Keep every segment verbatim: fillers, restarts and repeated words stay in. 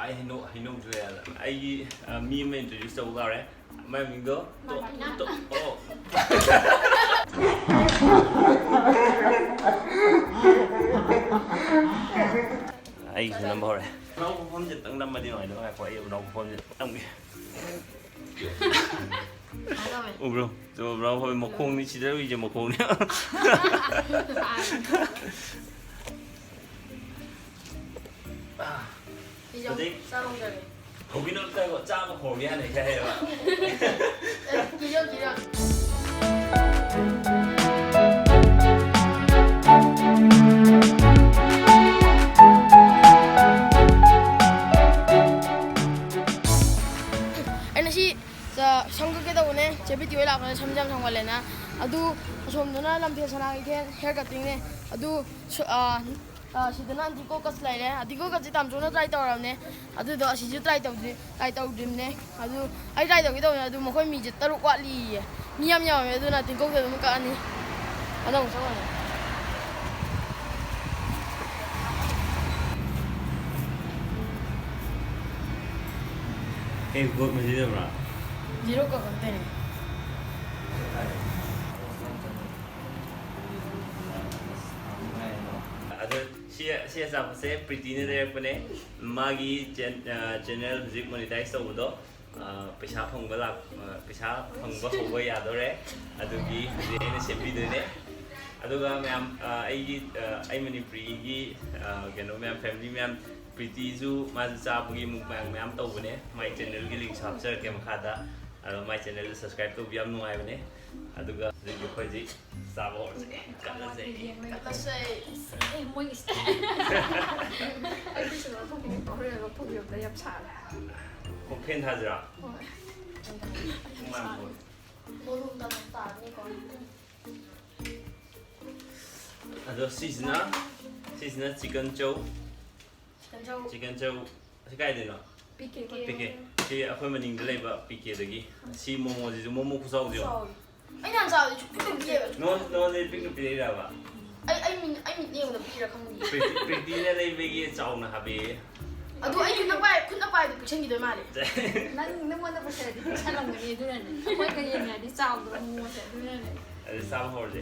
ꯑꯩ ꯍꯩꯅꯧ ꯍꯩꯅꯧꯁꯨ ꯂꯩꯔꯦ꯫ ꯑꯩꯒꯤ ꯑ, ꯃꯤ ꯑꯃ introduce ꯇꯧꯕ ꯀꯥꯎꯔꯦ꯫ ꯃꯥꯏ ꯃꯃꯤꯡꯗꯣ ꯇꯣ- ꯃꯥꯏ ꯇꯣ- ꯑꯣ꯫ ꯑꯩꯒꯤꯁꯨ ꯅꯝꯕ ꯍꯧꯔꯦ꯫ ꯎꯅꯥꯎ ꯐꯝꯐꯝꯁꯦ ꯇꯪ ꯅꯝꯃꯗꯤ ꯅꯨꯡꯉꯥꯏꯗꯧ꯫ ꯉꯥꯏꯈꯣ, ꯑꯩ ꯎꯅꯥꯎ ꯐꯝꯐꯝꯁꯦ ꯅꯝꯒꯦ꯫ ꯎꯕ꯭ꯔꯣ? ꯆꯨꯝꯕ꯭ꯔꯣ? ꯍꯣꯏ, ꯃꯈꯣꯡꯅꯤ ꯁꯤꯗ ꯎꯏꯁꯦ, ꯃꯈꯣꯡꯅꯤ꯫ ꯍꯧꯖꯤꯛ ꯍꯧꯕꯤꯅꯣ ꯇꯥꯏꯀꯣ, ꯆꯥꯕ ꯍꯧꯔꯒꯦ ꯍꯥꯟꯅ ꯍꯦꯛꯇ ꯍꯥꯏꯌꯦꯕ꯫ ꯑꯦ, ꯀꯤꯖꯧ, ꯀꯤꯖꯧ꯫ ꯑꯩꯅ ꯁꯤ ꯆ-, ꯁꯝ ꯀꯛꯀꯦ ꯇꯧꯕꯅꯦ, ꯆꯦ ꯄ꯭ꯔꯤꯇꯤ ꯍꯣꯏ ꯂꯥꯛꯄꯗ ꯁꯝꯁꯦ ꯌꯥꯝ ꯁꯥꯡꯃꯜꯂꯦꯅ꯫ ꯑꯗꯨ ꯑꯁꯣꯝꯗꯅ ꯂꯝꯐꯦꯜ ꯁꯅꯥꯒꯤ hair, hair cuttingꯅꯦ꯫ ꯑꯗꯨ ꯁ-, ꯑ, ꯑ, ꯁꯤꯗꯅ ꯑꯟꯇꯤ ꯀꯣꯀꯁ ꯂꯩꯔꯦ꯫ ꯑꯟꯇꯤ ꯀꯣꯀꯁꯁꯤ ꯇꯥꯝꯆꯧꯅ try ꯇꯧꯔꯕꯅꯦ꯫ ꯑꯗꯨꯗꯣ ꯑꯁꯤꯁꯨ try ꯇꯧꯗ꯭ꯔꯤ, try ꯇꯧꯗ꯭ꯔꯤꯕꯅꯦ꯫ ꯑꯗꯨ ꯑꯩ try ꯇꯧꯒꯦ ꯇꯧꯕꯅꯦ꯫ ꯑꯗꯨ ꯃꯈꯣꯏ ꯃꯤꯁꯦ ꯇꯔꯨꯛ ꯋꯥꯠꯂꯤꯌꯦ꯫ ꯃꯤ ꯌꯥꯝ ꯌꯥꯝꯃꯦ꯫ ꯑꯗꯨꯅ ꯑꯟꯇꯤ ꯀꯣꯀꯁ ꯑꯗꯨꯝ ꯀꯛꯑꯅꯤ꯫ ꯑꯗꯨ ꯑꯃꯨꯛ ꯆꯞ ꯃꯥꯟꯅꯩ꯫ ꯀꯩ ꯀꯣꯠ ꯃꯁꯤꯗꯕ꯭ꯔꯥ? Zero ꯀꯛ ꯈꯛꯇꯅꯦ꯫ ꯑꯗꯣ ꯁꯤ, ꯁꯤ ꯑꯆꯥꯄꯣꯠꯁꯦ ꯄ꯭ꯔꯤꯇꯤꯅ ꯂꯩꯔꯛꯄꯅꯦ꯫ ꯃꯥꯒꯤ ꯆꯦꯟ-, ꯑ, channel ꯍꯧꯖꯤꯛ monetize ꯇꯧꯕꯗꯣ, ꯑ, ꯄꯩꯁꯥ ꯐꯪꯕ ꯂꯥꯛ-, ꯑ, ꯄꯩꯁꯥ ꯐꯪꯕ ꯍꯧꯕ ꯌꯥꯗꯧꯔꯦ꯫ ꯑꯗꯨꯒꯤ ꯍꯧꯖꯤꯛ ꯑꯩꯅ ꯁꯦꯝꯕꯤꯗꯣꯏꯅꯦ꯫ ꯑꯗꯨꯒ ꯃꯌꯥꯝ, ꯑ, ꯑꯩꯒꯤ, ꯑ, ꯑꯩ ꯃꯅꯤꯄꯨꯔꯤꯒꯤ, ꯑ, ꯀꯩꯅꯣ ꯃꯌꯥꯝ, family ꯃꯌꯥꯝ, ꯄ꯭ꯔꯤꯇꯤꯁꯨ ꯃꯥꯁꯨ ꯆꯥꯕꯒꯤ mukbang ꯃꯌꯥꯝ ꯇꯧꯕꯅꯦ꯫ ꯃꯥꯏ channelꯒꯤ linkꯁꯨ ꯍꯥꯞꯆꯔꯛꯀꯦ ꯃꯈꯥꯗ꯫ ꯑꯗꯣ ꯃꯥꯏ channelꯗꯨ subscribe ꯇꯧꯕꯤꯌꯨ, ꯌꯥꯝ ꯅꯨꯡꯉꯥꯏꯕꯅꯦ꯫ ꯑꯗꯨꯒ ꯍꯧꯖꯤꯛ ꯑꯩꯈꯣꯏ ꯍꯧꯖꯤꯛ ꯆꯥꯕ ꯍꯧꯔꯁꯦ꯫ ꯀꯠꯂꯁꯦ꯫ ꯀꯠꯂꯁꯦ꯫ ꯑꯦ, ꯃꯣꯏꯒꯤ style꯫ ꯑꯩ ꯄꯤꯁꯨ ꯂꯧꯊꯣꯛꯈꯤꯅꯤ, ꯍꯣꯔꯦꯟ ꯂꯧꯊꯣꯛꯄꯤꯔꯛꯇ ꯌꯥꯝ ꯁꯥꯔꯦ꯫ ꯀꯣ fan ꯊꯥꯁꯤꯔꯥ? ꯍꯣꯏ꯫ ꯍꯨꯃꯥꯡ ꯊꯣꯛꯑꯦ꯫ ꯃꯣꯔꯣꯛ ꯇꯥꯕ ꯇꯥꯔꯅꯤꯀꯣ꯫ ꯑꯗꯣ ꯁꯤꯁꯤꯅ, ꯁꯤꯁꯤꯅ chicken chow꯫ Chicken chow꯫ Chicken chow꯫ ꯁꯤ ꯀꯥꯏꯗꯩꯅꯣ? P K. P K. ꯁꯤ ꯑꯩꯈꯣꯏ ꯃꯅꯤꯡꯗ ꯂꯩꯕ ꯄꯤ ꯀꯦꯗꯒꯤ꯫ ꯁꯤ ꯃꯣꯃꯣꯁꯤꯁꯨ, ꯃꯣꯃꯣ ꯈꯨꯆꯥꯎꯁꯦ ꯌꯦꯡꯉꯣ꯫ ꯆꯥꯎꯋꯤ꯫ ꯑꯩ ꯅꯍꯥꯟ ꯆꯥꯕꯗꯤ ꯁꯨꯛꯄꯤꯛ ꯄꯤꯛꯇꯦꯕ꯫ ꯅꯉꯣꯟ-, ꯅꯉꯣꯟꯗꯗꯤ ꯄꯤꯛꯅ ꯄꯤꯔꯛꯏꯔꯕ? ꯑꯩ, ꯑꯩ ꯃꯤꯠ-, ꯑꯩ ꯃꯤꯠ ꯌꯦꯡꯕꯗ ꯄꯤꯛꯏꯔꯥ ꯈꯪꯗꯦ꯫ ꯄ꯭ꯔꯤꯇꯤ-, ꯄ꯭ꯔꯤꯇꯤꯅ ꯂꯩꯕꯒꯤ ꯆꯥꯎꯅ ꯍꯥꯞꯄꯛꯑꯦ꯫ ꯑꯗꯨ ꯑꯩ ꯈꯤꯇꯪ ꯄꯥꯏ-, ꯄꯤꯛꯁꯟꯈꯤꯗꯣꯏ ꯃꯥꯜꯂꯦ꯫ ꯅꯪ, ꯅꯪꯉꯣꯟꯗ ꯄꯨꯁꯜꯂꯗꯤ ꯄꯤꯛꯁꯜꯂꯝꯒꯅꯤ, ꯑꯗꯨꯅꯅꯦ꯫ ꯑꯩꯈꯣꯏꯒ ꯌꯦꯡꯅꯔꯗꯤ ꯆꯥꯎꯗ꯭ꯔꯣ ꯃꯣꯃꯣꯁꯦ, ꯑꯗꯨꯅꯅꯦ꯫ ꯑꯗꯨ ꯆꯥꯕ ꯍꯧꯔꯁꯦ꯫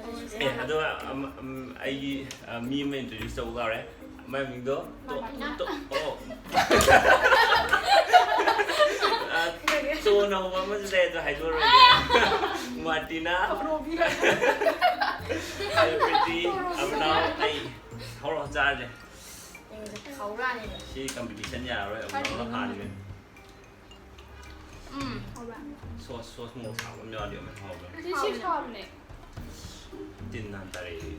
ꯍꯧꯔꯁꯦ꯫ ꯑꯦ, ꯑꯗꯨꯒ ꯑꯃ, ꯎꯝ, ꯑꯩꯒꯤ, ꯑ, ꯃꯤ ꯑꯃ introduce ꯇꯧꯕ ꯀꯥꯎꯔꯦ꯫ ꯃꯥꯏ ꯃꯃꯤꯡꯗꯣ ꯇꯣ-, ꯃꯥꯔꯇꯤꯅꯥ꯫ ꯇꯣ-, ꯑꯣ꯫ ꯑ, ꯇꯣꯅ ꯍꯧꯕ ꯑꯃꯁꯨ ꯂꯩ, ꯑꯗꯣ ꯍꯥꯏꯗꯣꯛꯑꯔꯣꯏꯒꯦ꯫ ꯃꯥꯔꯇꯤꯅꯥ꯫ ꯔꯣꯕꯤ꯫ ꯑꯗꯨ ꯄ꯭ꯔꯤꯇꯤ, ꯔꯣꯕꯤ꯫ ꯑꯃꯅꯥꯎ, ꯑꯩ꯫ ꯍꯧꯔꯛꯑꯣ, ꯆꯥꯔꯁꯦ꯫ ꯌꯦꯡꯉꯁꯦ, ꯍꯧꯔꯛꯑꯅꯤꯅꯦ꯫ ꯁꯤ competition ꯌꯥꯔꯔꯣꯏ, ꯑꯃꯅꯥꯎꯅ ꯍꯥꯟꯈ꯭ꯔꯦ꯫ ꯎꯝ꯫ ꯍꯥꯎꯕ꯭ꯔꯥ? Sauce, sauce ꯃꯣꯔꯣꯛ ꯁꯥꯕ ꯑꯃ ꯌꯥꯎꯔꯗꯤ ꯑꯃꯨꯛ ꯍꯥꯎꯕ꯭ꯔꯥ? ꯑꯗꯨꯗꯤ ꯁꯤ ꯍꯥꯎꯕꯅꯦ꯫ ꯁꯥꯕꯅꯦ꯫ ꯇꯤꯟ ꯍꯥꯟꯅ ꯇꯥꯔꯛꯑꯦ꯫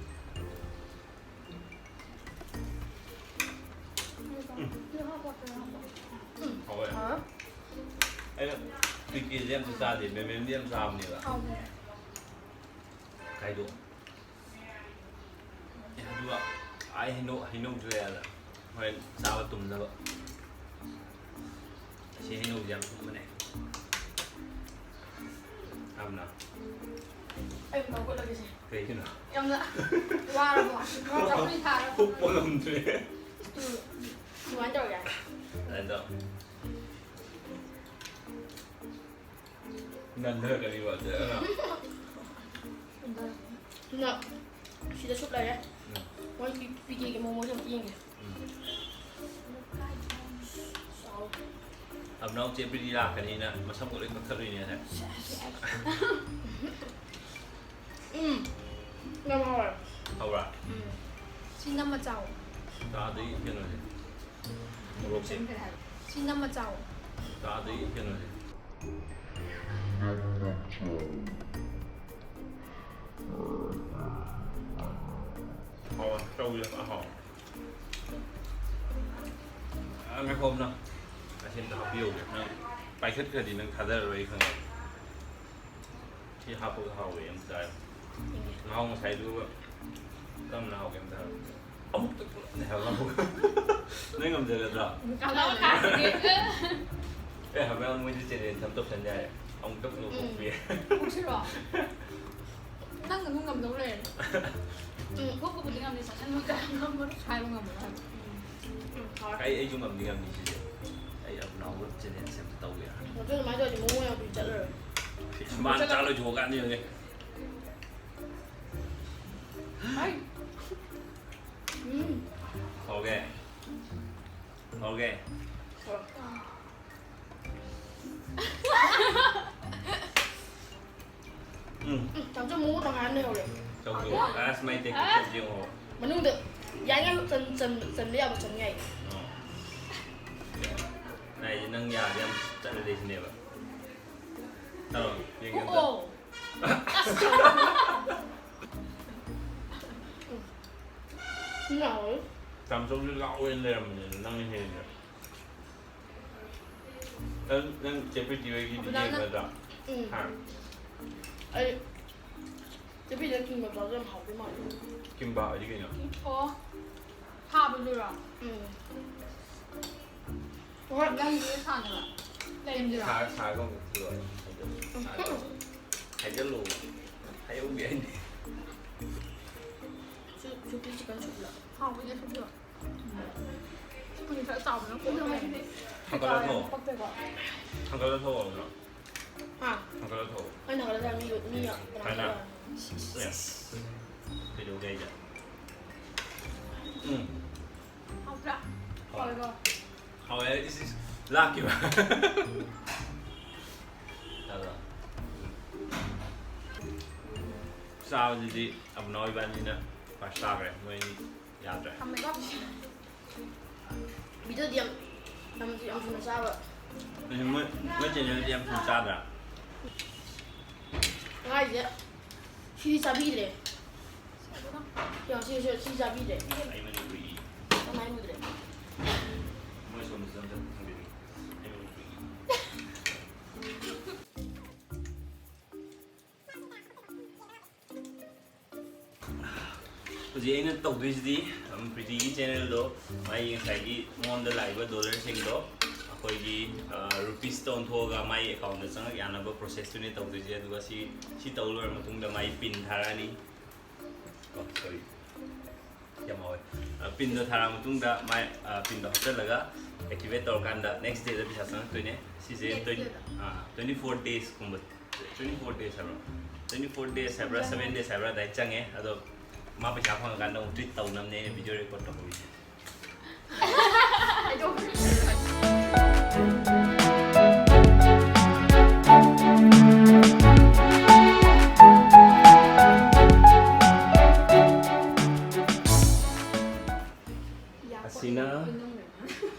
ꯎꯝ꯫ ꯎꯝ꯫ ꯍꯥꯎꯋꯦ꯫ ꯍꯥꯎꯋꯦ꯫ ꯑꯩꯅ ꯄꯤꯀꯦꯁꯦ ꯑꯝꯇ ꯆꯥꯗꯦ, ꯃꯦꯃꯦꯝꯗꯤ ꯌꯥꯝ ꯆꯥꯕꯅꯦꯕ꯫ ꯍꯥꯎꯕꯅꯦ꯫ ꯀꯥꯏꯗꯣ꯫ ꯑꯦ, ꯑꯗꯨꯒ ꯑꯩ ꯍꯩꯅꯧ, ꯍꯩꯅꯧꯁꯨ ꯂꯩꯔꯦ꯫ ꯍꯣꯔꯦꯟ ꯆꯥꯕ ꯇꯨꯝꯅꯕ꯫ ꯑꯁꯤ ꯍꯩꯅꯧꯁꯦ ꯌꯥꯝ ꯊꯨꯝꯕꯅꯦ꯫ ꯌꯥꯝꯅ꯫ ꯑꯩ ꯑꯃꯨꯛ ꯂꯧꯈꯠꯂꯒꯦꯁꯦ꯫ ꯀꯩꯒꯤꯅꯣ? ꯌꯥꯝꯅ ꯋꯥꯔꯕꯣ? ꯆꯥꯛꯈꯨꯝ ꯊꯥꯔꯕꯣ? ꯍꯨꯞꯄ ꯉꯝꯗ꯭ꯔꯦ꯫ ꯎꯝ꯫ ꯑꯗꯨꯃꯥꯏꯅ ꯇꯧꯔꯒꯦ꯫ ꯑꯗꯨꯃꯥꯏꯅ ꯇꯧ꯫ ꯅꯟꯊꯔꯛꯀꯅꯤꯕ, ꯑꯗꯨꯅ꯫ ꯅ ꯁꯤꯗ ꯁꯨꯞ ꯂꯩꯔꯦ꯫ ꯎꯝ꯫ ꯃꯣꯏ ꯄꯤ-, ꯄꯤꯀꯦꯒꯤ ꯃꯣꯃꯣꯁꯦ ꯑꯝꯇ ꯌꯦꯡꯒꯦ꯫ ꯎꯝ꯫ ꯆꯥꯎ꯫ ꯑꯕꯅꯥꯎ ꯆꯦ ꯄ꯭ꯔꯤꯇꯤ ꯂꯥꯛꯀꯅꯤꯅ ꯃꯁꯝꯒ ꯂꯣꯏ ꯀꯛꯊꯠꯂꯨꯏꯅꯦ ꯉꯁꯥꯏ꯫ ꯎꯝ꯫ ꯌꯥꯝ ꯍꯥꯎꯋꯦ꯫ ꯍꯥꯎꯕ꯭ꯔꯥ? ꯎꯝ꯫ ꯁꯤ ꯅꯝꯃ ꯆꯥꯎ꯫ ꯆꯥꯗ꯭ꯔꯤ ꯀꯩꯅꯣꯁꯦ꯫ ꯃꯣꯔꯣꯛꯁꯦ꯫ ꯁꯤ ꯅꯝꯃ ꯆꯥꯎ꯫ ꯆꯥꯗ꯭ꯔꯤ ꯀꯩꯅꯣꯁꯦ꯫ ꯍꯥꯎꯋꯦ, ꯆꯧꯁꯦ ꯐꯖꯅ ꯍꯥꯎꯋꯦ꯫ ꯑ, ꯉꯥꯏꯈꯣ ꯑꯝꯇ꯫ ꯑꯁꯤ ꯑꯝꯇ ꯍꯥꯞꯄꯤꯌꯣꯕ꯫ ꯅꯪ ꯄꯥꯏꯈꯠꯈ꯭ꯔꯗꯤ ꯅꯪ ꯊꯥꯗꯔꯔꯣꯏ ꯑꯩ ꯈꯪꯉꯦ꯫ ꯁꯤ ꯍꯥꯞꯄꯒ ꯍꯥꯎꯋꯦ ꯌꯥꯝ ꯆꯥꯏ꯫ ꯃꯍꯥꯎ ꯉꯁꯥꯏꯗꯨꯒ ꯀꯔꯝꯕꯅ ꯍꯥꯎꯒꯦ ꯑꯝꯇ ꯍꯥꯏꯔꯣ꯫ ꯑꯃꯨꯛꯇ ꯄꯨꯂꯞꯅꯦ ꯍꯥꯏꯕ ꯑꯃꯨꯛ꯫ ꯅꯣꯏ ꯉꯝꯖꯒꯗ꯭ꯔꯥ? ꯀꯥꯟꯅꯕ ꯀꯥꯟꯅꯗꯦ꯫ ꯑꯦ, ꯍꯥꯏꯕ ꯃꯣꯏꯗꯤ challenge ꯑꯃ ꯇꯧꯁꯟ ꯌꯥꯔꯦ꯫ ꯑꯃꯨꯛꯇ ꯄꯨꯂꯞ ꯎꯝ꯫ ꯄꯣꯛꯄꯤ꯫ ꯄꯣꯛꯁꯤꯔꯣ? ꯅꯪ ꯑꯗꯨꯝ ꯉꯝꯗꯧ ꯂꯩꯔꯦ꯫ ꯎꯝ, ꯄꯣꯛꯄꯕꯨꯗꯤ ꯉꯝꯗꯦ, ꯆꯥꯁꯟꯕ ꯀꯌꯥ ꯉꯝꯃꯔꯣꯏ꯫ ꯍꯥꯏꯕ ꯉꯝꯃꯔꯣꯏ ꯍꯥꯏꯕ꯫ ꯎꯝ꯫ ꯑꯩ ꯑꯩꯁꯨ ꯉꯝꯗꯤ ꯉꯝꯅꯤ ꯁꯤꯁꯦ꯫ ꯑꯩ ꯑꯕꯨꯅꯥꯎꯒ ꯆꯦꯂꯦꯟꯖ ꯑꯝꯇ ꯇꯧꯒꯦ꯫ ꯑꯗꯨ ꯑꯗꯨꯃꯥꯏꯅ ꯇꯧꯔꯗꯤ ꯃꯣꯃꯣ ꯌꯥꯝ ꯀꯨꯏꯅ ꯆꯠꯂꯔꯣꯏ꯫ ꯃꯥꯅ ꯆꯥ ꯂꯣꯏꯊꯣꯛꯑꯀꯥꯟꯗ ꯌꯦꯡꯉꯦ꯫ ꯍꯥꯏ꯫ ꯎꯝ꯫ ꯍꯧꯔꯒꯦ꯫ ꯍꯧꯔꯒꯦ꯫ ꯍꯣꯏ꯫ ꯎꯝ꯫ ꯎꯝ, ꯆꯥꯎꯆꯝ ꯃꯣꯃꯣ ꯇꯪꯈꯥꯏ ꯑꯃ ꯂꯩꯍꯧꯔꯦ꯫ ꯆꯧꯗꯣ꯫ ꯑꯁ ꯃꯩ ꯇꯦꯛꯄ ꯆꯞ ꯌꯦꯡꯉꯣ꯫ ꯃꯅꯨꯡꯗ ꯌꯥꯏꯉꯩ ꯆꯟ-, ꯆꯟ-, ꯆꯟꯕ ꯌꯥꯕ ꯆꯟ ꯌꯥꯏ꯫ ꯑꯣ꯫ ꯍꯥꯏꯗꯤ ꯅꯪ ꯌꯥꯔꯗꯤ ꯌꯥꯝ ꯆꯠꯂꯗꯤ ꯁꯤꯅꯦꯕ꯫ ꯇꯧꯔꯣ, ꯌꯦꯡꯒꯦ ꯑꯝꯇ꯫ ꯑꯣ꯫ ꯑꯁ꯫ ꯎꯝ꯫ ꯌꯥꯔꯣꯏ꯫ ꯆꯥꯝꯆꯧꯁꯨ ꯂꯥꯎ ꯑꯣꯏꯅ ꯂꯩꯔꯝꯕꯅꯦ, ꯅꯪꯅ ꯍꯦꯟꯅ꯫ ꯅꯪ, ꯅꯪ ꯆꯦ ꯄ꯭ꯔꯤꯇꯤ ꯍꯣꯏꯒꯤꯗꯤ ꯑꯕꯨꯗꯥꯅ-, ꯌꯦꯡꯒꯗ꯭ꯔꯥ? ꯎꯝ꯫ ꯍꯥ? ꯑꯩ ꯆꯦ ꯄ꯭ꯔꯤꯇꯤꯗ ꯀꯤꯝꯕꯥꯞ ꯆꯥꯕꯗꯣ ꯌꯥꯝ ꯍꯥꯎꯗꯣꯏ ꯃꯥꯜꯂꯦ꯫ ꯀꯤꯝꯕꯥꯞ ꯍꯥꯏꯗꯤ ꯀꯩꯅꯣ? ꯑꯣ, ꯊꯥꯕꯗꯨꯔꯣ? ꯎꯝ꯫ ꯍꯣꯏ꯫ ꯅꯪꯒꯤ ꯁꯥꯟꯅꯕ ꯂꯩꯔꯝꯗ꯭ꯔꯣ? ꯁꯥ-, ꯁꯥꯒ ꯑꯃꯨꯛ ꯄꯤꯔꯛꯑꯣ꯫ ꯍꯥꯏꯖꯜꯂꯨ꯫ ꯍꯥꯏꯍꯧꯒꯦ ꯍꯥꯏꯅꯤ꯫ ꯁꯨ-, ꯁꯨꯄꯤ ꯆꯤꯛꯀꯟ ꯁꯨꯞꯂ? ꯍꯥꯎꯕꯅꯦ ꯁꯨꯞꯇꯣ꯫ ꯁꯨꯞꯄꯨꯗꯤ ꯈꯔ ꯆꯥꯎꯕꯅ ꯀꯣꯛ ꯍꯥꯏꯗꯤ ꯊꯥꯡꯒꯠꯂ ꯊꯣꯛꯑꯣ꯫ ꯄꯛꯇꯦꯀꯣ꯫ ꯊꯥꯡꯒꯠꯂ ꯊꯣꯛꯑꯣ ꯑꯗꯨꯅ꯫ ꯍꯥ? ꯊꯥꯡꯒꯠꯂ ꯊꯣꯛꯑꯣ꯫ ꯑꯩꯅ ꯍꯥꯏꯕꯗ ꯃꯤ, ꯃꯤ ꯀꯅꯥ ꯍꯥꯏꯅ꯫ ꯀꯅꯥ? ꯀꯩꯗꯧꯒꯦ ꯍꯥꯏꯁꯦ? ꯎꯝ꯫ ꯍꯥꯎꯇ꯭ꯔꯥ? ꯍꯣꯏ꯫ ꯍꯥꯎꯋꯦꯀꯣ? ꯍꯥꯎꯋꯦ, ꯏꯁ, ꯏꯁ, ꯂꯥꯛꯈꯤꯕ꯫ ꯇꯥꯕ꯭ꯔꯣ? ꯆꯥꯕꯁꯤꯗꯤ ꯑꯕꯨꯅꯥꯎ ꯏꯕꯥꯅꯤꯅ ꯐꯥꯔꯁ ꯇꯥꯈ꯭ꯔꯦ, ꯃꯣꯏ ꯌꯥꯗ꯭ꯔꯦ꯫ ꯊꯝꯃꯦꯀꯣ꯫ ꯚꯤꯗꯤꯑꯣꯗꯤ ꯌꯥꯝ, ꯌꯥꯝ, ꯌꯥꯝ ꯊꯨꯅ ꯆꯥꯕ꯫ ꯑꯗꯨ ꯃꯣꯏ, ꯃꯣꯏ ꯆꯦꯅꯦꯜꯗꯤ ꯌꯥꯝ ꯊꯨꯅ ꯆꯥꯗ꯭ꯔꯥ? ꯉꯥꯏꯁꯦ ꯁꯤꯗꯤ ꯆꯥꯕꯤꯗ꯭ꯔꯦ꯫ ꯌꯥ, ꯁꯤ, ꯁꯤ, ꯁꯤ ꯆꯥꯕꯤꯗ꯭ꯔꯦ꯫ ꯑꯩ ꯃꯅꯤꯄꯨꯔꯤ꯫ ꯀꯃꯥꯏꯅ ꯎꯗ꯭ꯔꯦ? ꯃꯣꯏ ꯁꯣꯝꯗꯁꯨ ꯑꯝꯇ ꯊꯝꯕꯤꯔꯝꯃꯣ꯫ ꯑꯩ ꯃꯅꯤꯄꯨꯔꯤ꯫ ꯍꯧꯖꯤꯛ ꯑꯩꯅ ꯇꯧꯗꯣꯏꯁꯤꯗꯤ, ꯎꯝ, ꯄ꯭ꯔꯤꯇꯤꯒꯤ ꯆꯦꯅꯦꯜꯗꯣ, ꯃꯥꯒꯤ ꯉꯁꯥꯏꯒꯤ ꯃꯉꯣꯟꯗ ꯂꯥꯛꯏꯕ ꯗꯣꯂꯔꯁꯤꯡꯗꯣ ꯑꯩꯈꯣꯏꯒꯤ, ꯑ, ꯔꯨꯄꯤꯁꯇ ꯑꯣꯟꯊꯣꯛꯑꯒ ꯃꯥꯒꯤ ꯑꯦꯀꯥꯎꯟꯗ ꯆꯪꯉꯛ ꯌꯥꯅꯕ ꯄ꯭ꯔꯣꯁꯦꯁꯇꯨꯅꯦ ꯇꯧꯗꯣꯏꯁꯦ꯫ ꯑꯗꯨꯒ ꯁꯤ, ꯁꯤ ꯇꯧ ꯂꯣꯏꯔ ꯃꯇꯨꯡꯗ ꯃꯥꯒꯤ ꯄꯤꯟ ꯊꯥꯔꯛꯑꯅꯤ꯫ ꯑꯣ, ꯁꯣꯔꯤ꯫ ꯌꯥꯝ ꯍꯥꯎꯋꯦ꯫ ꯄꯤꯟꯗꯣ ꯊꯥꯔꯛꯑ ꯃꯇꯨꯡꯗ ꯃꯥꯏ ꯄꯤꯟꯗꯣ ꯍꯥꯞꯆꯜꯂꯒ ꯑꯦꯛꯇꯤꯚꯦꯠ ꯇꯧꯔꯀꯥꯟꯗ ꯅꯦꯛꯁ ꯗꯦꯗ ꯄꯩꯁꯥ ꯆꯪꯉꯛꯇꯣꯏꯅꯦ꯫ ꯁꯤꯁꯦ ꯇ꯭ꯋꯦꯟꯇꯤ ꯐꯣꯔ ꯗꯦꯖꯀꯨꯝꯕ, ꯇ꯭ꯋꯦꯟꯇꯤ ꯐꯣꯔ ꯗꯦꯖ ꯍꯥꯏꯕ꯭ꯔꯣ? ꯇ꯭ꯋꯦꯟꯇꯤ ꯐꯣꯔ ꯗꯦꯖ ꯍꯥꯏꯕ꯭ꯔꯥ, ꯁꯚꯦꯟ ꯗꯦꯖ ꯍꯥꯏꯕ꯭ꯔꯥ ꯑꯗꯥꯏ ꯆꯪꯉꯦ꯫ ꯑꯗꯣ ꯃꯥ ꯄꯩꯁꯥ ꯐꯪꯉꯀꯥꯟꯗ ꯑꯃꯨꯛ ꯇ꯭ꯔꯤꯠ ꯇꯧꯅꯕꯅꯦ ꯑꯩꯅ ꯚꯤꯗꯤꯑꯣ ꯔꯦꯀꯣꯔꯠ ꯇꯧꯍꯧꯔꯤꯁꯦ꯫ ꯑꯁꯤꯅ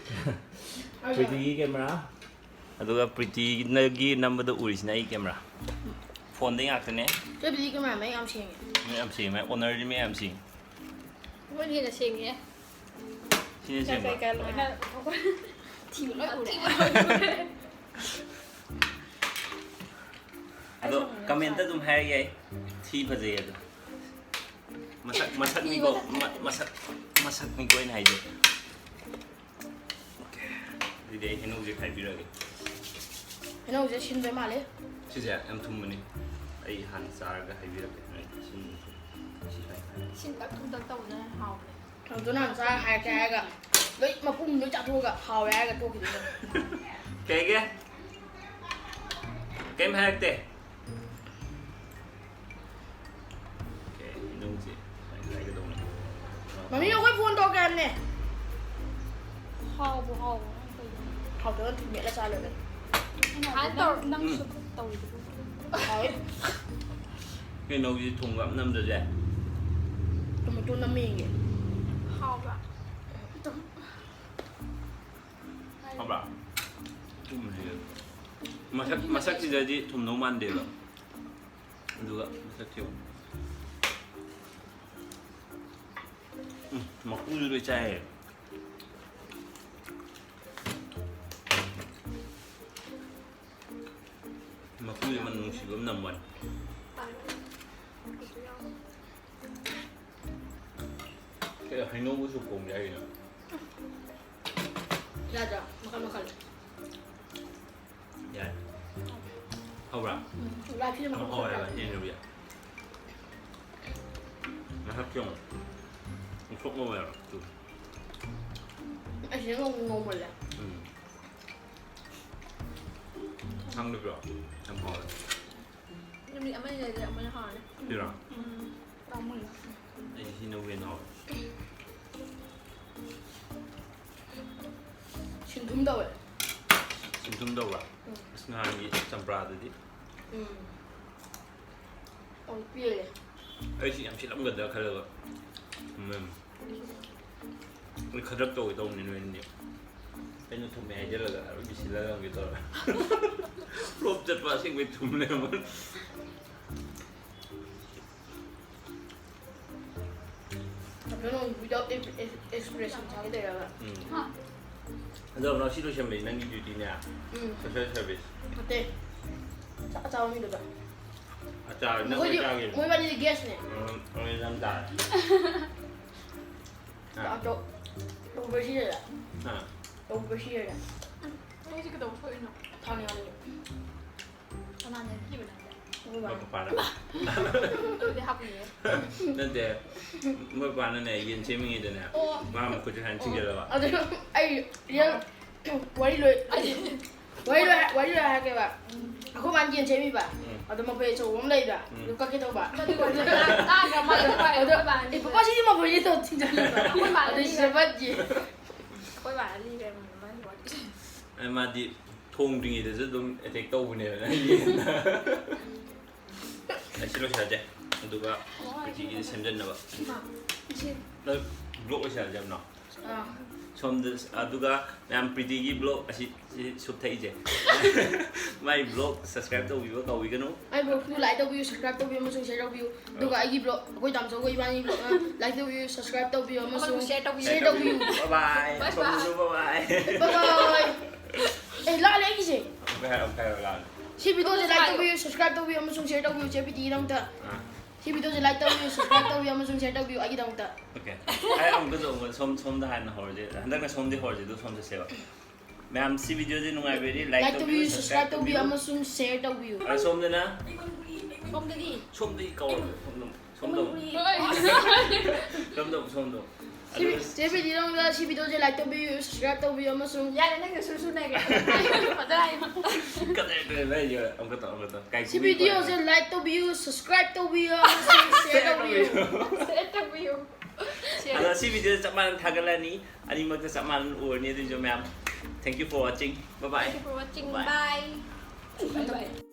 ꯄ꯭ꯔꯤꯇꯤꯒꯤ ꯀꯦꯃꯦꯔꯥ, ꯑꯗꯨꯒ ꯄ꯭ꯔꯤꯇꯤꯅꯒꯤ ꯅꯝꯕꯗ ꯎꯔꯤꯁꯤꯅ ꯑꯩ ꯀꯦꯃꯦꯔꯥ꯫ ꯐꯣꯟꯗꯩ ꯉꯥꯛꯇꯅꯦ꯫ ꯆꯦꯕꯤꯗꯤ ꯀꯦꯃꯦꯔꯥ ꯃꯌꯦꯛ ꯌꯥꯝ ꯁꯦꯡꯉꯦ꯫ ꯃꯌꯥꯝ ꯁꯦꯡꯉꯦ, ꯃꯥꯏ ꯑꯣꯅꯔꯗꯤ ꯃꯌꯥꯝ ꯁꯦꯡꯉꯦ꯫ ꯃꯣꯏꯅ ꯍꯦꯟꯅ ꯁꯦꯡꯉꯦ꯫ ꯁꯤꯅ ꯁꯦꯡꯕ꯫ ꯀꯩꯀꯥ ꯂꯣꯏꯅ ꯊꯤꯕ ꯂꯣꯏ ꯎꯔꯦ꯫ ꯑꯗꯣ ꯀꯃꯦꯟꯇ ꯑꯗꯨꯝ ꯍꯥꯏꯔꯛ ꯌꯥꯏ, ꯊꯤ ꯐꯖꯩ ꯑꯗꯣ꯫ ꯃꯁꯛ, ꯃꯁꯛꯅꯤꯀꯣ, ꯃ-, ꯃꯁꯛ, ꯃꯁꯛꯅꯤꯀꯣ ꯑꯩꯅ ꯍꯥꯏꯁꯦ꯫ ꯑꯣꯀꯦ, ꯑꯗꯨꯗꯤ ꯑꯩ ꯍꯩꯅꯧꯁꯦ ꯈꯥꯏꯕꯤꯔꯒꯦ꯫ ꯍꯩꯅꯧꯁꯦ ꯁꯤꯟꯕ ꯃꯥꯜꯂꯦ꯫ ꯁꯤꯁꯦ ꯌꯥꯝ ꯊꯨꯝꯕꯅꯤ꯫ ꯑꯩ ꯍꯥꯟꯅ ꯆꯥꯔꯒ ꯍꯥꯏꯕꯤꯔꯛꯀꯦ꯫ ꯑꯩ ꯁꯤꯟꯕ ꯊꯨꯝ-, ꯁꯤ ꯈꯥꯏ-, ꯈꯥꯏ-, ꯁꯤꯟꯇꯛ ꯊꯨꯝꯇꯛ ꯇꯧꯗꯅ ꯍꯥꯎꯕꯅꯦ꯫ ꯑꯗꯨ ꯅꯍꯥꯟ ꯆꯥ ꯍꯥꯏꯔꯛꯀꯦ ꯍꯥꯏꯔꯒ ꯂꯣꯏ ꯃꯄꯨꯝ ꯂꯣꯏ ꯆꯥꯊꯣꯛꯑꯒ ꯍꯥꯎꯋꯦ ꯍꯥꯏꯔꯒ ꯇꯣꯛꯈꯤꯗꯣꯏꯅꯦ꯫ ꯀꯩꯒꯤ? ꯀꯩꯝ ꯍꯥꯏꯔꯛꯇꯦ꯫ ꯑꯣꯀꯦ, ꯍꯩꯅꯧꯁꯦ ꯁꯨꯃꯥꯏꯅ ꯈꯥꯏꯒꯗꯧꯅꯦ꯫ ꯃꯃꯤ, ꯑꯩꯈꯣꯏ ꯐꯣꯟ ꯇꯧꯔꯛꯀꯦ ꯍꯥꯏꯕꯅꯦ꯫ ꯍꯥꯎꯕꯨ ꯍꯥꯎꯕ꯭ꯔꯣ ꯅꯪ ꯇꯧꯔꯤꯗꯣ? ꯍꯥꯎꯇ꯭ꯔꯒ ꯊꯨꯝ ꯃꯦꯠꯂ ꯆꯥ ꯂꯣꯏꯔꯦ꯫ ꯑꯩꯅ ꯍꯥꯏꯕꯗꯤ ꯅꯪ, ꯅꯪꯁꯨ ꯇꯧꯔꯤꯗꯨꯕꯨ꯫ ꯍꯥꯎꯋꯦ꯫ ꯀꯩꯅꯣꯒꯤ ꯊꯨꯝꯒ ꯑꯝ ꯅꯝꯗ꯭ꯔꯁꯦ꯫ ꯇꯣꯃꯦꯇꯣ ꯅꯝꯃꯦꯌꯦ꯫ ꯍꯥꯎꯕ꯭ꯔꯥ? ꯍꯥꯎꯕ꯭ꯔꯥ? ꯊꯨꯝꯁꯦ ꯃꯁꯛ, ꯃꯁꯛꯁꯤꯗꯗꯤ ꯊꯨꯝꯗꯧ ꯃꯥꯟꯗꯦꯕ꯫ ꯑꯗꯨꯒ ꯃꯁꯛꯁꯦ ꯌꯦꯡꯉꯨ꯫ ꯎꯝ, ꯃꯀꯨꯁꯨ ꯂꯣꯏ ꯆꯥꯏꯌꯦ꯫ ꯃꯀꯨꯁꯦ ꯃꯅꯝ ꯅꯨꯡꯁꯤꯕ ꯑꯃ ꯅꯝꯕꯅꯤ꯫ ꯀꯩ ꯍꯩꯅꯧꯕꯨ ꯁꯨꯛ ꯀꯣꯝ ꯌꯥꯏꯅꯣ? ꯌꯥꯗ꯭ꯔꯥ? ꯃꯈꯜ ꯃꯈꯜ꯫ ꯌꯥꯏ꯫ ꯍꯧꯕ꯭ꯔꯥ? ꯎꯝ, ꯂꯥꯏꯠꯁꯤꯅ ꯃꯈꯜ ꯍꯧꯋꯦ ꯃꯈꯜ ꯍꯥꯏꯕ, ꯌꯥꯏ꯫ ꯍꯦꯟꯅꯕꯨ ꯌꯥꯏ꯫ ꯃꯁꯛꯁꯦ ꯌꯦꯡꯉꯣ꯫ ꯎꯝ, ꯊꯣꯛ ꯉꯧꯋꯦꯕ꯫ ꯇꯨ꯫ ꯑꯁꯤꯅ ꯉꯧ ꯉꯧꯃꯜꯂꯦ꯫ ꯎꯝ꯫ ꯈꯪꯗꯕ꯭ꯔꯣ? ꯌꯥꯝ ꯍꯥꯎꯋꯦ꯫ ꯅꯨꯃꯤꯠ ꯑꯃꯅꯤ ꯂꯩꯔꯗꯤ ꯑꯃꯨꯛ ꯍꯦꯟꯅ ꯍꯥꯎꯔꯅꯤ꯫ ꯁꯤꯔꯣ? ꯎꯝ꯫ ꯆꯥꯎꯃꯜꯂꯦ꯫ ꯑꯩꯗꯤ ꯁꯤꯅꯕꯨ ꯍꯦꯟꯅ ꯍꯥꯎꯋꯦ꯫ ꯁꯤꯟꯊꯨꯝ ꯇꯧꯋꯦ꯫ ꯁꯤꯟꯊꯨꯝ ꯇꯧꯕ꯭ꯔꯥ? ꯎꯝ꯫ ꯑꯁ, ꯅꯍꯥꯟꯒꯤ ꯆꯝꯄ꯭ꯔꯥꯗꯨꯗꯤ꯫ ꯎꯝ꯫ ꯑꯣ, ꯄꯦꯜꯂꯦ꯫ ꯑꯩꯁꯤ ꯌꯥꯝ ꯁꯤꯜꯂꯝꯒꯗ꯭ꯔꯥ ꯈꯜꯂꯒ ꯊꯨꯝꯃꯦ꯫ ꯑꯩ ꯈꯗ꯭ꯔꯛ ꯇꯧꯒꯦ ꯇꯧꯕꯅꯤ ꯅꯣꯏꯅꯗꯤ꯫ ꯑꯩꯅ ꯊꯨꯝꯃꯦ ꯍꯥꯏꯖꯤꯜꯂꯒ ꯑꯔꯣꯏꯕꯤ ꯁꯤꯜꯂꯒ ꯍꯪꯒꯦ ꯇꯧꯔꯒ꯫ ꯐ꯭ꯂꯣꯞ ꯆꯠꯄ ꯑꯁꯦꯡꯕꯩ ꯊꯨꯝ ꯂꯩꯔꯝꯕ꯫ ꯀꯩꯅꯣ, without ex-, ex-, expression ꯊꯥꯒꯦ ꯇꯧꯔꯒ꯫ ꯎꯝ꯫ ꯍꯥ? ꯑꯗꯣ ꯉꯁꯤ ꯂꯣꯏꯁꯟꯕꯁꯤ ꯅꯪꯒꯤ duty ꯅꯦ? ꯎꯝ꯫ Social service꯫ ꯅꯠꯇꯦ꯫ ꯆꯥꯛ ꯆꯥꯕ ꯃꯤꯗꯨꯗ꯫ ꯑꯆꯥꯔ ꯅꯪ ꯃꯈꯣꯏꯗꯤ, ꯑꯣꯏ ꯆꯥꯒꯦ꯫ ꯃꯣꯏ ꯋꯥꯔꯤꯗꯤ guest ꯅꯦ꯫ ꯎꯝ, ꯑꯣꯏ ꯅꯪ ꯇꯥꯔꯦ꯫ ꯑꯥ꯫ ꯆꯥꯛꯇꯣ ꯇꯧꯕ꯭ꯔꯁꯤꯗ꯫ ꯑꯥ꯫ ꯇꯧꯕ꯭ꯔꯁꯤꯗ꯫ ꯅꯪꯁꯦ ꯀꯩꯗꯧꯕ ꯊꯣꯛꯏꯅꯣ? ꯊꯥꯡ ꯌꯥꯜꯂꯤ꯫ ꯀꯅꯥꯅ ꯌꯦꯡꯕꯤꯕ ꯅꯪꯁꯦ? ꯑꯩꯈꯣꯏ ꯕꯥ꯫ ꯃꯄꯥꯗ꯫ ꯑꯗꯨꯗꯤ ꯍꯥꯞꯄꯤꯌꯦ꯫ ꯅꯠꯇꯦ꯫ ꯃꯣꯏ ꯄꯥꯅꯅꯦ ꯌꯦꯟ ꯁꯦꯝꯃꯤꯉꯩꯗꯅꯦ꯫ ꯑꯣ꯫ ꯃꯥ ꯃꯈꯨꯠꯁꯦ ꯁꯨꯃꯥꯏꯅ ꯊꯤꯡꯖꯤꯜꯂꯕ꯫ ꯑꯗꯨ ꯑꯩ real ꯋꯥꯔꯤ ꯂꯣꯏ꯫ ꯋꯥꯔꯤ ꯂꯣꯏ ꯍꯥꯏ-, ꯋꯥꯔꯤ ꯂꯣꯏ ꯍꯥꯏꯔꯛꯀꯦꯕ꯫ ꯑꯩꯈꯣꯏ ꯃꯥꯅ ꯌꯦꯟ ꯁꯦꯝꯃꯤꯕ꯫ ꯎꯝ꯫ ꯑꯗꯣ ꯃꯐꯩ ꯑꯆꯧꯕ ꯑꯃ ꯂꯩꯕ꯫ ꯎꯝ꯫ ꯑꯗꯨ ꯀꯛꯀꯦ ꯇꯧꯕ꯫ ꯑꯗꯨ ꯋꯥꯔꯤ ꯇꯥ-, ꯇꯥꯗ꯭ꯔ ꯃꯥꯜꯂꯦ, ꯑꯩꯈꯣꯏ ꯑꯗꯣ ꯏꯕꯥꯅꯤ꯫ ꯑꯦ, ꯄꯄꯥ ꯁꯤꯗꯤ ꯃꯐꯩꯁꯦ ꯇꯧ ꯊꯤꯡꯖꯤꯜꯂꯤꯕ꯫ ꯑꯩꯈꯣꯏ ꯃꯥꯅ ꯑꯗꯨ ꯂꯤꯕ꯫ ꯁꯤꯗ ꯄꯠꯈꯤ꯫ ꯑꯩꯈꯣꯏ ꯕꯥꯅ ꯂꯤꯈ꯭ꯔꯦ ꯃꯥꯒꯤ ꯋꯥꯔꯤ꯫ ꯑꯩ ꯃꯥꯗꯤ ꯊꯣꯡꯗ꯭ꯔꯤꯉꯩꯗꯁꯨ ꯑꯗꯨꯝ attack ꯇꯧꯕꯅꯦꯕ ꯅꯪꯒꯤ ꯌꯦꯟꯗ꯫ ꯑꯩ ꯁꯤ ꯂꯣꯏꯁꯤꯜꯂꯁꯦ꯫ ꯑꯗꯨꯒ ꯄ꯭ꯔꯤꯇꯤꯒꯤꯗꯤ ꯁꯦꯝꯖꯟꯅꯕ꯫ ꯏꯃꯥ, ꯏꯆꯦ꯫ ꯅꯪ vlog ꯂꯣꯏꯁꯤꯜꯂꯁꯦ ꯌꯥꯝꯅ꯫ ꯑꯥ꯫ ꯁꯣꯝꯗ, ꯑꯗꯨꯒ ꯃꯌꯥꯝ ꯄ꯭ꯔꯤꯇꯤꯒꯤ vlog ꯑꯁꯤ, ꯁꯤ soup ꯊꯛꯏꯁꯦ꯫ ꯃꯥꯏ vlog subscribe ꯇꯧꯕꯤꯕ ꯀꯥꯎꯕꯤꯒꯅꯨ꯫ ꯑꯩ vlog ꯇꯨ like ꯇꯧꯕꯤꯌꯨ, subscribe ꯇꯧꯕꯤꯌꯨ ꯑꯃꯁꯨꯡ share ꯇꯧꯕꯤꯌꯨ꯫ ꯑꯗꯨꯒ ꯑꯩꯒꯤ vlog, ꯑꯩꯈꯣꯏ ꯇꯥꯃꯣꯆꯧꯒ ꯏꯕꯥꯅꯤ vlog, ꯑ, like ꯇꯧꯕꯤꯌꯨ, subscribe ꯇꯧꯕꯤꯌꯨ ꯑꯃꯁꯨꯡ ꯑꯃꯁꯨꯡ share ꯇꯧꯕꯤꯌꯨ꯫ Share ꯇꯧꯕꯤꯌꯨ꯫ Bye bye꯫ Bye bye꯫ ꯁꯣꯝꯗꯁꯨ bye bye꯫ Bye bye꯫ ꯑꯦ, ꯂꯥꯜꯂꯦ ꯑꯩꯒꯤꯁꯦ꯫ ꯑꯃꯨꯛꯀ ꯍꯥꯏꯔꯣ, ꯑꯃꯨꯛꯀ ꯍꯥꯏꯔꯣ, ꯂꯥꯜꯂꯦ꯫ ꯁꯤ video ꯁꯦ like ꯇꯧꯕꯤꯌꯨ, subscribe ꯇꯧꯕꯤꯌꯨ ꯑꯃꯁꯨꯡ share ꯇꯧꯕꯤꯌꯨ, ꯆꯦ ꯄ꯭ꯔꯤꯇꯤꯒꯤꯗꯃꯛꯇ꯫ ꯑꯥ꯫ ꯁꯤ video ꯁꯦ like ꯇꯧꯕꯤꯌꯨ, subscribe ꯇꯧꯕꯤꯌꯨ ꯑꯃꯁꯨꯡ share ꯇꯧꯕꯤꯌꯨ ꯑꯩꯒꯤꯗꯃꯛꯇ꯫ Okay꯫ ꯑꯩ ꯑꯃꯨꯛꯀꯁꯨ ꯑꯃꯨꯛ ꯁꯣꯝ, ꯁꯣꯝꯗ ꯍꯥꯟꯅ ꯍꯧꯔꯁꯦ꯫ ꯍꯟꯗꯛꯅ ꯁꯣꯝꯗꯤ ꯍꯧꯔꯁꯦ, ꯑꯗꯨ ꯁꯣꯝ ꯆꯠꯁꯦꯕ꯫ ꯃꯌꯥꯝ, ꯁꯤ video ꯁꯦ ꯅꯨꯡꯉꯥꯏꯕꯤꯔꯗꯤ like Like ꯇꯧꯕꯤꯌꯨ, ꯇꯧꯕꯤꯌꯨ, subscribe ꯇꯧꯕꯤꯌꯨ ꯑꯃꯁꯨꯡ share ꯇꯧꯕꯤꯌꯨ꯫ ꯑ, ꯁꯣꯝꯗꯅ? ꯁꯣꯝꯗꯗꯤ꯫ ꯁꯣꯝꯗꯒꯤ ꯀꯧꯔꯒ ꯁꯣꯝꯗ ꯑꯃꯨꯛ꯫ ꯁꯣꯝꯗꯣ꯫ ꯁꯣꯝꯗꯣ, ꯁꯣꯝꯗꯣ꯫ ꯁꯤ ꯑꯗꯨ ꯆꯦ ꯕꯤꯗꯤꯗꯣꯝꯗ ꯁꯤ ꯚꯤꯗꯤꯑꯣꯁꯦ ꯂꯥꯏꯛ ꯇꯧꯕꯤꯌꯨ, ꯁꯕꯁꯀ꯭ꯔꯥꯏꯕ ꯇꯧꯕꯤꯌꯨ ꯑꯃꯁꯨꯡ ꯌꯥꯔꯦ, ꯅꯪꯅ ꯁꯨꯔ ꯁꯨꯔ ꯅꯥꯏꯒꯦ꯫ ꯐꯖꯅ ꯍꯥꯏꯌꯨ꯫ ꯀꯗꯥꯏ, ꯀꯗꯥꯏ, ꯀꯗꯥꯏ, ꯑꯃꯨꯛꯀ ꯇꯧ, ꯑꯃꯨꯛꯀ ꯇꯧ꯫ ꯀꯥꯏ ꯁꯤ ꯀꯨꯝꯍꯩ ꯚꯤꯗꯤꯑꯣꯁꯦ ꯄꯥꯏ? ꯂꯥꯏꯛ ꯇꯧꯕꯤꯌꯨ, ꯁꯕꯁꯀ꯭ꯔꯥꯏꯕ ꯇꯧꯕꯤꯌꯨ ꯑꯃꯁꯨꯡ ꯁꯤꯌꯔ ꯇꯧꯕꯤꯌꯨ꯫ ꯁꯤꯌꯔ ꯇꯧꯕꯤꯌꯨ꯫ ꯁꯤꯌꯔ꯫ ꯑꯗꯣ ꯁꯤ ꯚꯤꯗꯤꯑꯣꯁꯦ ꯆꯞ ꯃꯥꯟꯅꯅ ꯊꯥꯒꯠꯂꯅꯤ꯫ ꯑꯅꯤꯃꯛꯇ ꯆꯞ ꯃꯥꯟꯅꯅ ꯎꯔꯅꯤ꯫ ꯑꯗꯨꯏꯁꯨ ꯃꯌꯥꯝ, thank you for watching. Bye bye. Thank you for watching. Bye. Bye. Bye.